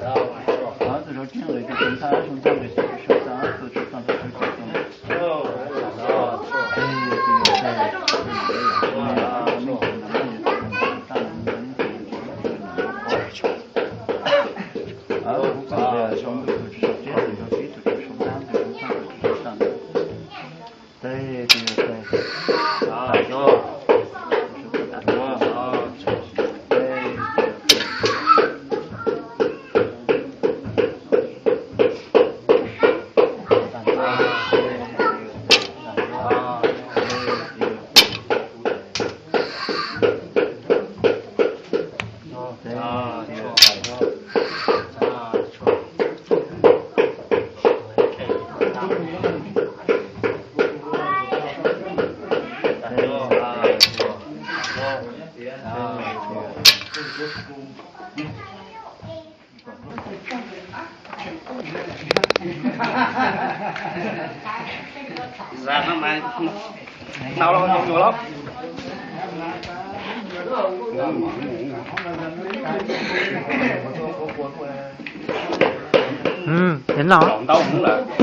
Tus zov tseeb lawm tus tsaus ntshai, tsaus ntshai lawm tus tsaus ntshai, tus tsaus ntshai tus tsaus ntshai. Zam no mas nau los nyuam los. Ntau hwv lawm. Ntau hwv lawm.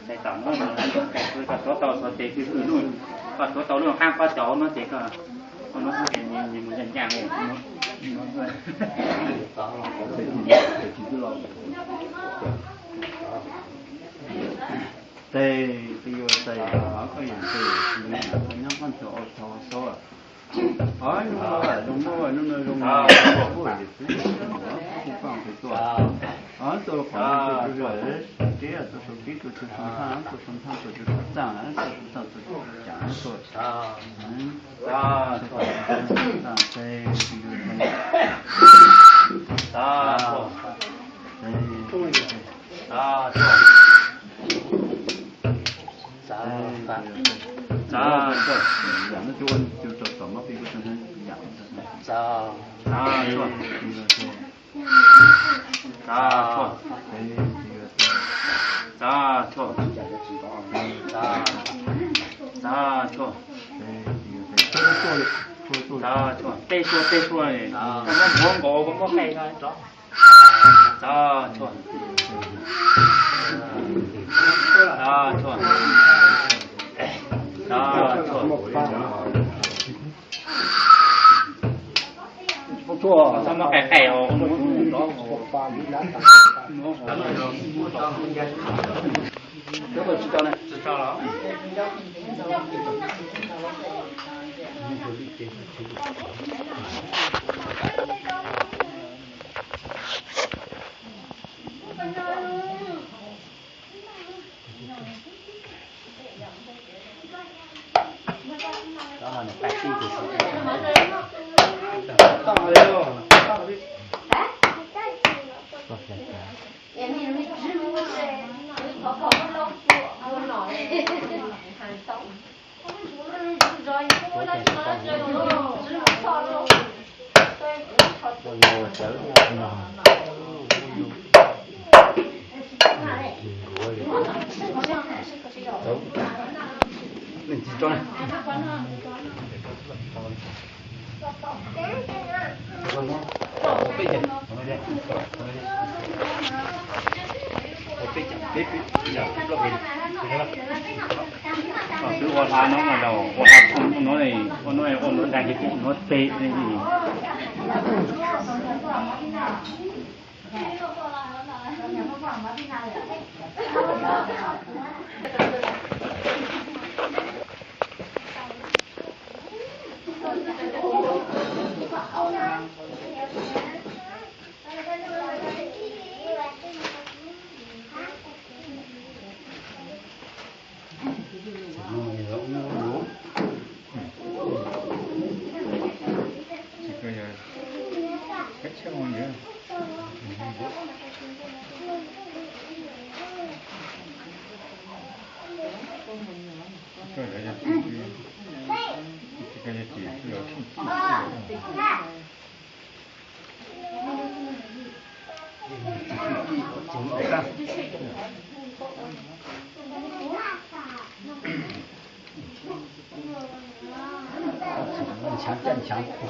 Tais tom no, koj tuav tau xov tes twb hwj lub, koj tuav tau lub qab koj cov no ces koj, koj no ces nws mus ncaj ncaj li. Tes, tes yuav tais, koj yam tes, nyob koj nrog ua tau xwb. Hnub no zoo, hnub no zoo, kuj yam xwb, kuj paj tes tuaj. Tuaj los qhov tuaj tus zam, tuaj sau tib tuaj tus sau nthaj, tuaj sau nthaj tuaj tus sau txaj, tuaj sau txaj tuaj tus cas tuaj. Txaj txhua. Txaj txhua. Txaj txhua. Txaj txhua. Txaj txhua. Txaj txhua. Txaj txhua. Txaj txhua. Txaj txhua. Txaj txhua. Txaj txhua. Tej txhua tej txhua li. Koj muab npuav nkaus, koj muab qe no rov. Txaj txhua. Txaj txhua. Txaj txhua. Txhob muab qe qe os. Twb ua hla no mas los ua hla no, ua no ua no dag ces twb ua pem li. Nchav caj nchav kuv,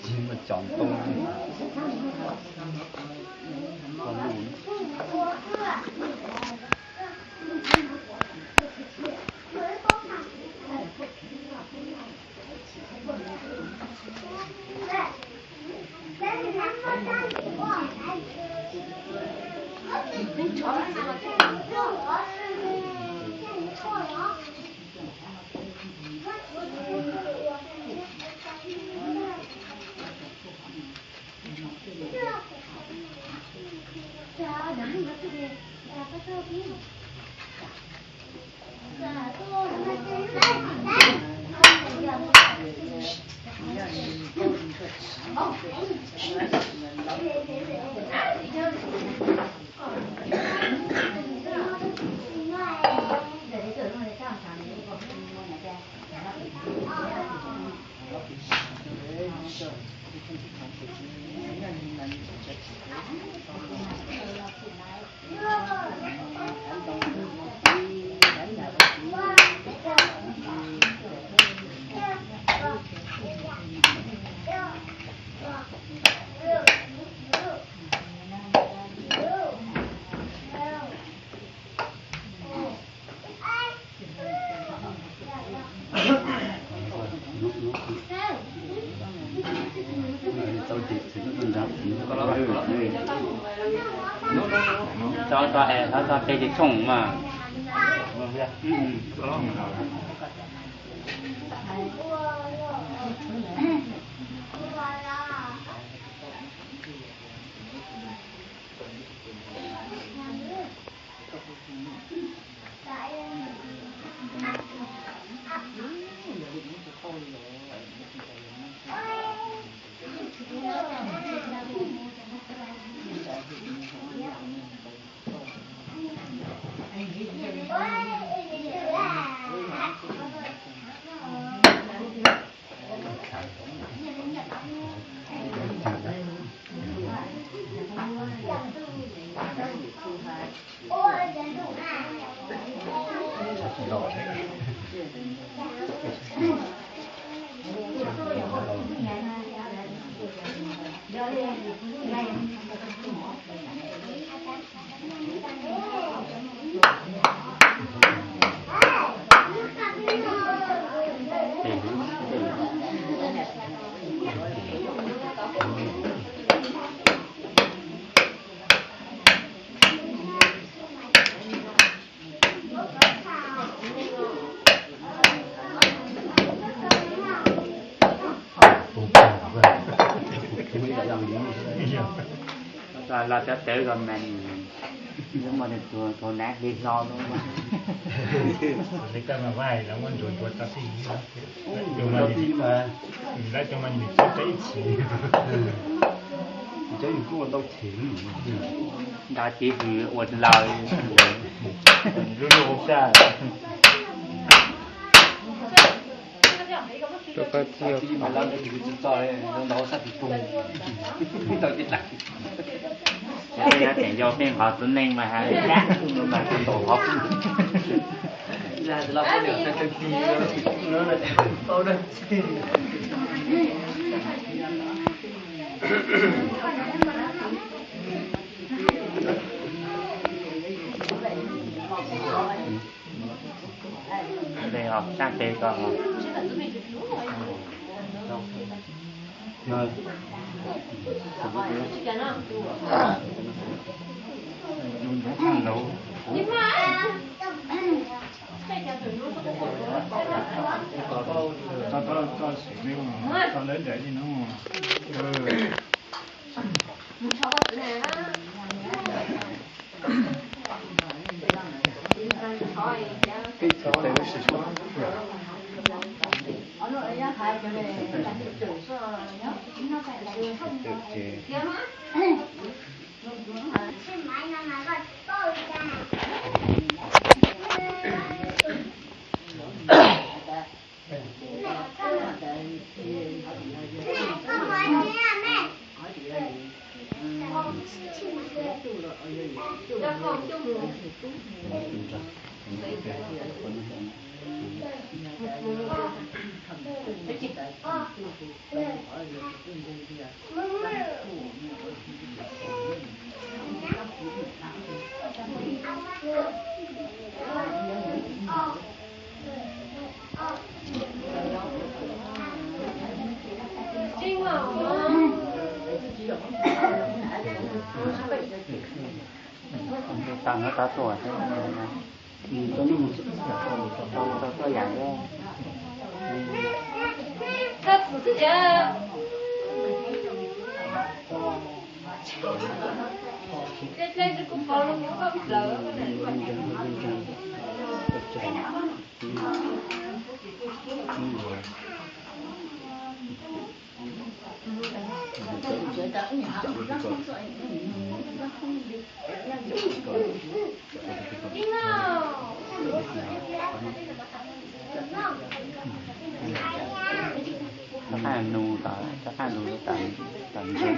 tsis muaj cov ntoo. Tso, tso, tso qe ces tshooj mas. Los cov tawv comment, muaj tus tus nav hli hlo. Li koj mas vai los muab ntsuas ntsuas tau tij, lawv cov mas nws coob coob ib txhis, coob nws kuj ua tau txhis, nrog Chiv Hwm ua laws. Rau koj txij Ces yog peb nqos tus neeg mas has mas tus ntaus qhov Sab tes ko. Tau no tau tuaj thiab, tau tuaj yam thiab. Rov qab nug tom, rov qab nug tom ntsis.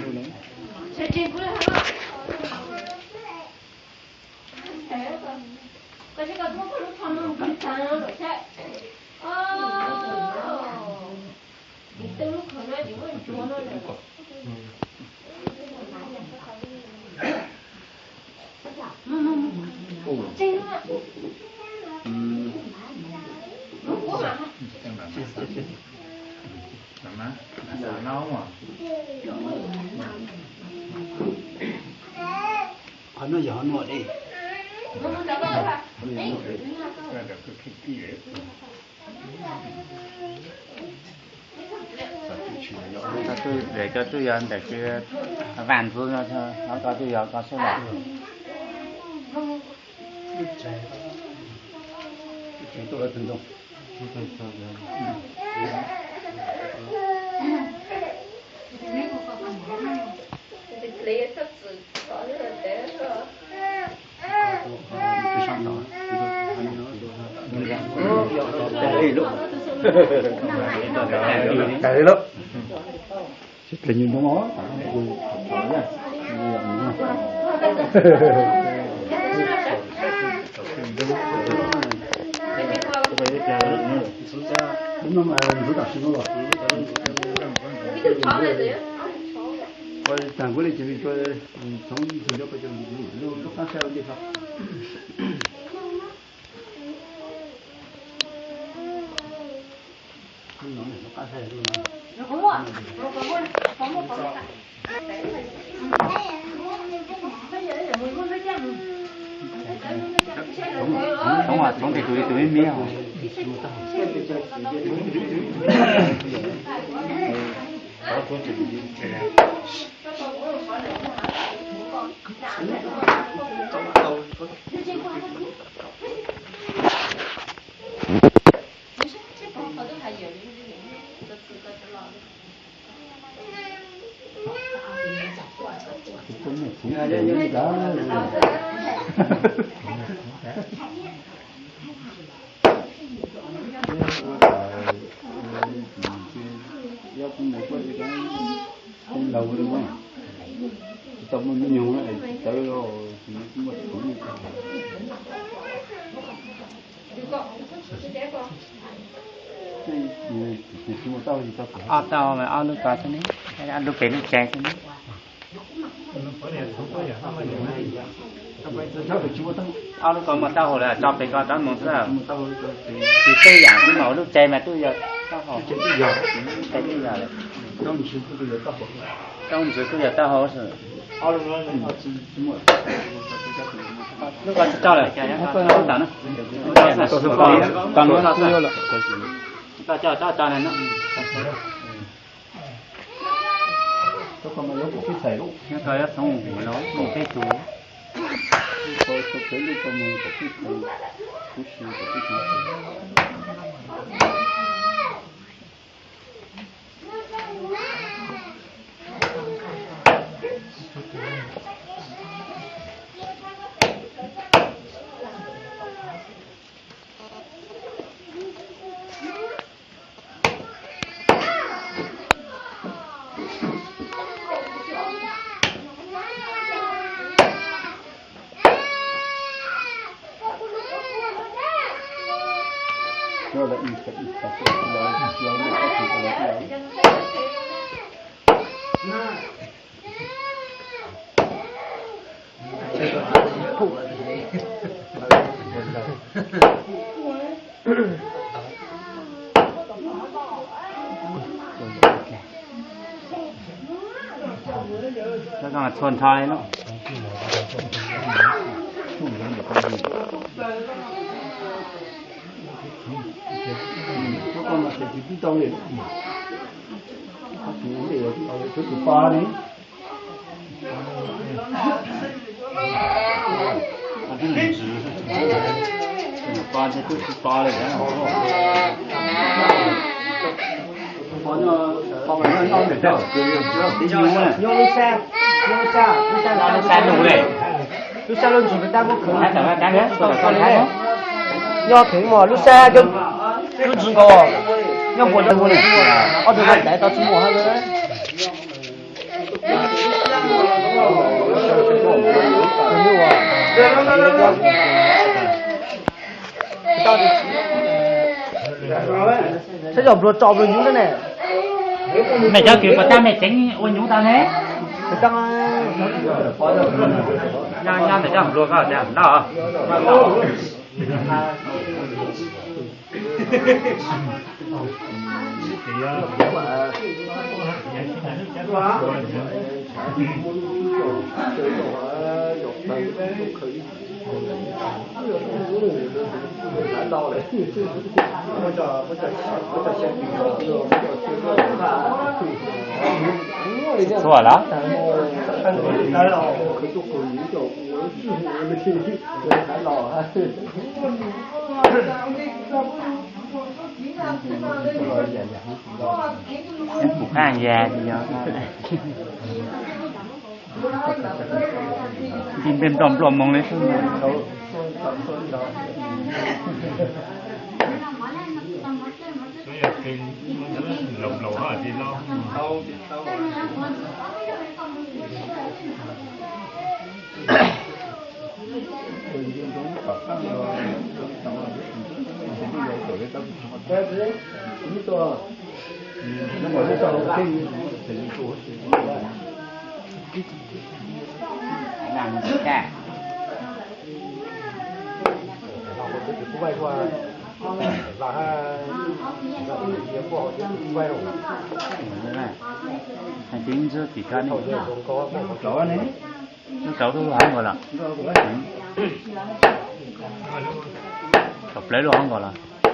Qhov no yog qhov nuav dej. Ntawm ko twb yog ntawm ko, vaj ntxwv no, ko twb yog ko xwb los. Txhoov, txhoov tes tus ib tug ib miab. Ob tau mas ob lub ko xwb ne, ob lub pem lub tsev xwb ne. Ob lub ko muaj taub hau lawm tso pem ko rov mus xwb. Tsis tej yam, mus lub tsev mas twb yog taub hau, tsev twb yog lawm. Taub ntsis kuj yog taub hau xwb. Lub ko tsis tso lawm, tso tso tso na. Nyob ko yuav txhoov mus los mus peb tus. Txhua nrho li no. Nyob lub sab, lub sab, lub sab lub ntsws tab muab khwv. Nyob theem mas lub sab coob, lub ntsws nkaus, nyob puas ntawd ua li, ob tug vaj txawv tau tsis muaj hab. Saib yog nplua tso nplua nyuv ne. Mej cov kws puas tau mej tseev ua nyuv tau ne? Nyob ntawm cov nplua ko tias ntau. Txhua los? Kuv qaj ya yog nti npe nplua nplua moog li xwb. Hais tias ntsuab tim ko ne, lub rauv lub hauv nkaus los? Kaum plaub lub hauv nkaus los?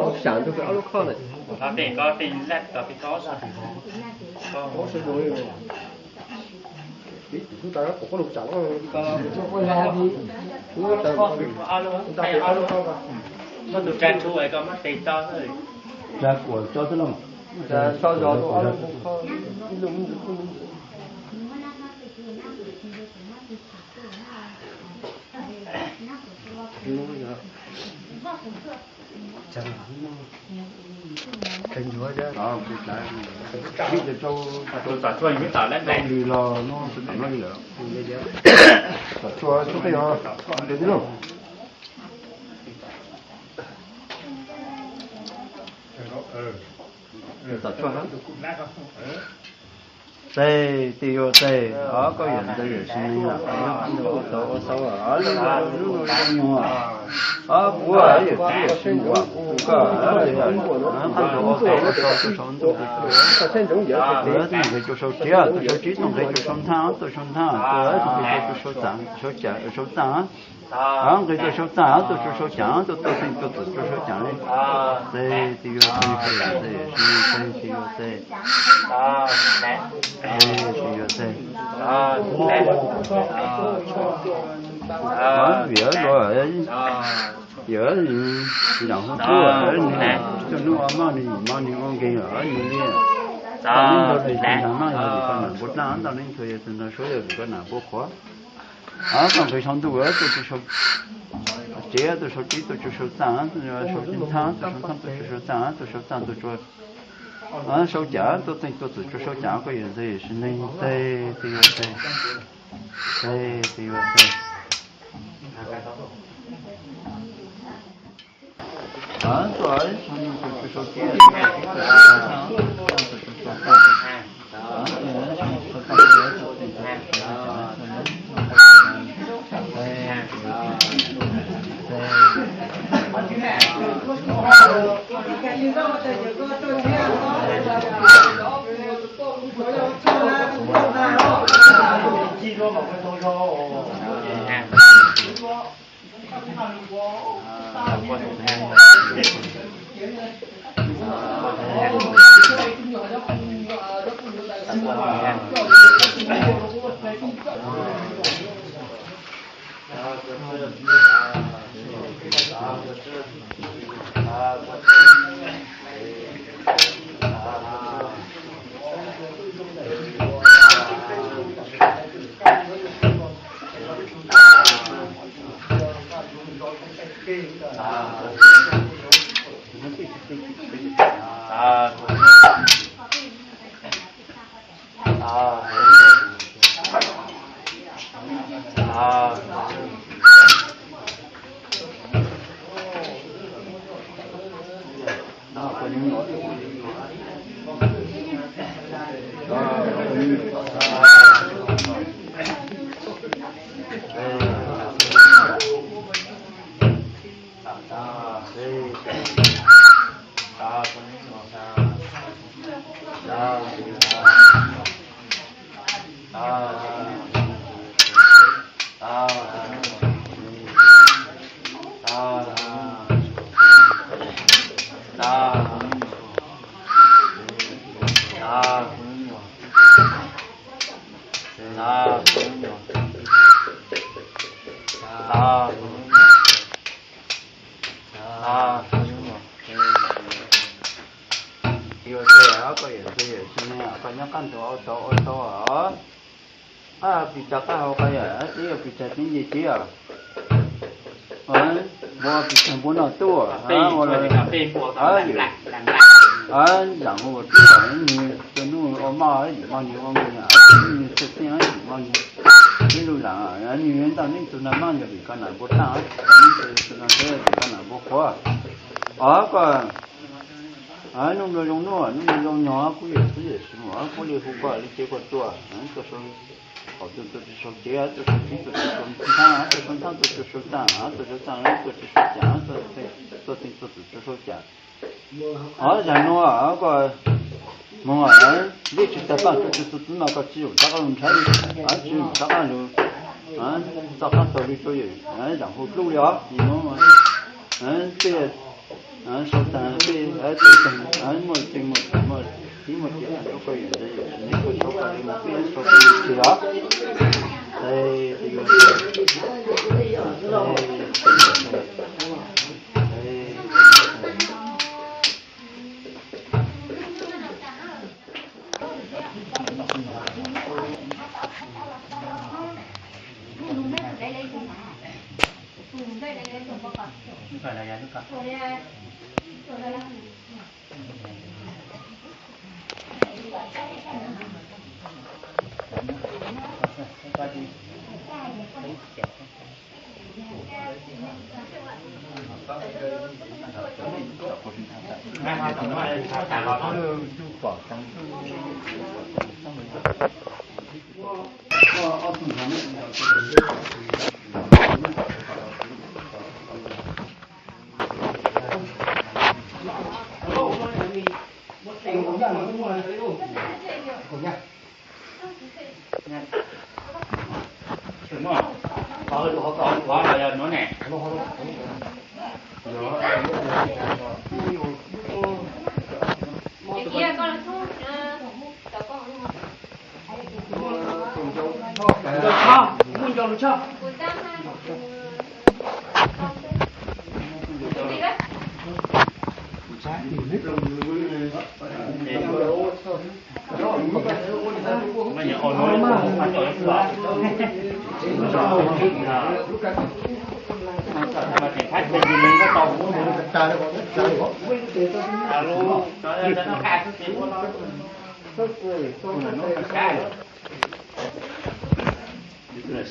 cov sam nrog ob lub khob na. Ib tus tas koj lub sam los, tus tas ob lub khob, koj tus tsa tshu es koj muab tes tso xwb. Tsa kuam tso xwb los. Tsa tso zog rau ob lub khob, ib lub ntxwv, ib lub ntxwv. Tus tas tshuaj yeej tam lawm ne. Li los no, tam no li lawm. Tas tshuaj xub peb os, tus tib lub. Tas tshuaj na. Txais, tis yuav txais, o koj yawm ntxawg yawm txiv neej, o nyob qab ntug ua tau ua tau, o lub ntuj lub nyuag, o kuv yawm txiv yawm txiv muam, koj qab ntug ua tau ua tau, tuaj sau ntuj, tuaj sau, tuaj sau nqe, tuaj sau txiav, tuaj sau txiv, tuaj nqe, tuaj sau nthab, tuaj sau nthab, tuaj sau txaj, sau txaj, sau txaj, o nqe tuaj sau txaj, tuaj sau sau cam, tuaj tuaj txeeg tuaj txwm tuaj sau cam li. Txais, tis yuav txais, koj yawm ntxawg yawm txiv neej, txais, tis yuav txais. Tis yuav txais. Vim luag yawm zaum hu tuaj, coj hnub ua maj nws yim maj nws ua nkeeg lawm nws li. Tau neej nrog tus ntag maj yog vim koj nam npua dlaaj, tau neej nrog yog tus ntag suab yog vim koj nam npua qhuav. Tau nqe sau ntuj, tuaj tsis sau tsev, tuaj sau txiv, tuaj tsis sau txaj, tuaj sau txiv ntxhab, tuaj sau ntxhab, tuaj tsis sau txaj, tuaj tsis sau cam, tuaj txeeg tuaj txwm tsis sau cam, koj yawm ntxawg yawm txiv neej, txais, tis yuav txais. Txais, tis yuav txais. Tis yuav txais, koj yawm ntxawg yawm txiv neej, koj nyob qab ntug ua tau ua tau os. Pis tsav qab hau qab yam, tib yog pis tsav tib nce tib os. Npua pis tsav npua noj tuaj, ua los, zaam hu tuaj, nws cov nub ua maj, yim maj nws ua nkeeg, nws txhaj txeej, yim maj nws, nws lug laam, nws ntag neej tug nag maj yog vim koj nam npua dlaaj, ntag neej tug nag maj yog vim koj nam npua qhuav. Os koj, nub nplua zoo nub, nub nplua zoo nyoog, kuv yawm txiv yawm txiv muam, kuv li hu koj li ces koj tuaj, tuaj sau, qhov tuaj tuaj tsis sau tsev, tuaj sau txiv tuaj tsis sau ntxhab, tuaj sau ntxhab tuaj tsis sau txaj, tuaj sau txaj tuaj tsis sau cam, tuaj txeeg tuaj txwm tsis sau cam. Os zag nuav koj moog, vij tsis tag paaj tuaj tsis txug txiv mas koj tsis zaum rov qab lug nrhav li, tsis zaum rov qab lug txoj qab taug lug rua yawm zaam hu dlub li os. Tej sau tag tej, tej tag muaj tsev muaj txiv muaj txiv rua koj yawm ntxawg yawm txiv neej, koj sau koj li mas peb sau koj li tsis os.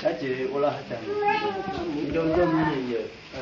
Saib ces ua laj has tas nco nco me nyuam yawm.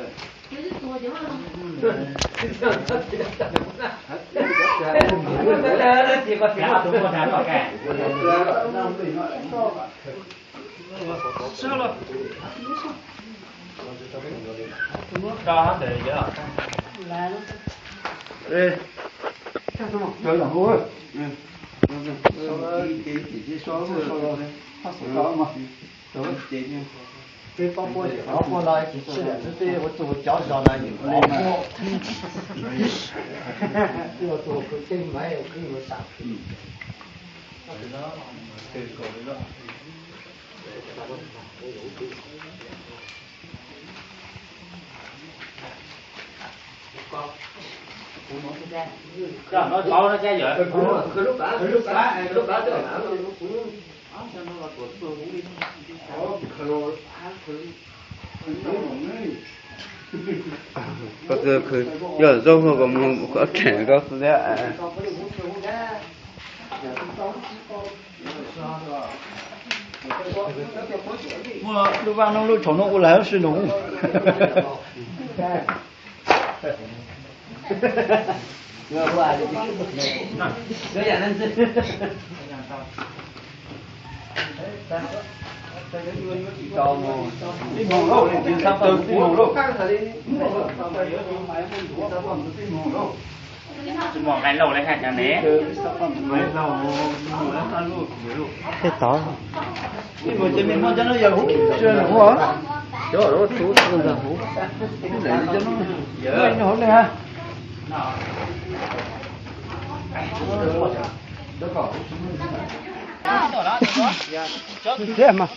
Koj twb khwv yog zoo hlo kom mus koj tseem koj xwb thiab. Muaj lub vaj no lub tshauv no ua lawm si no. Tsis muaj nqaij lauj li hais tias ne. Tej tod. Ces me hmo cov no yog huv tsis yog huv? Cov no huv. Cov no huv li ha. Thiab mas.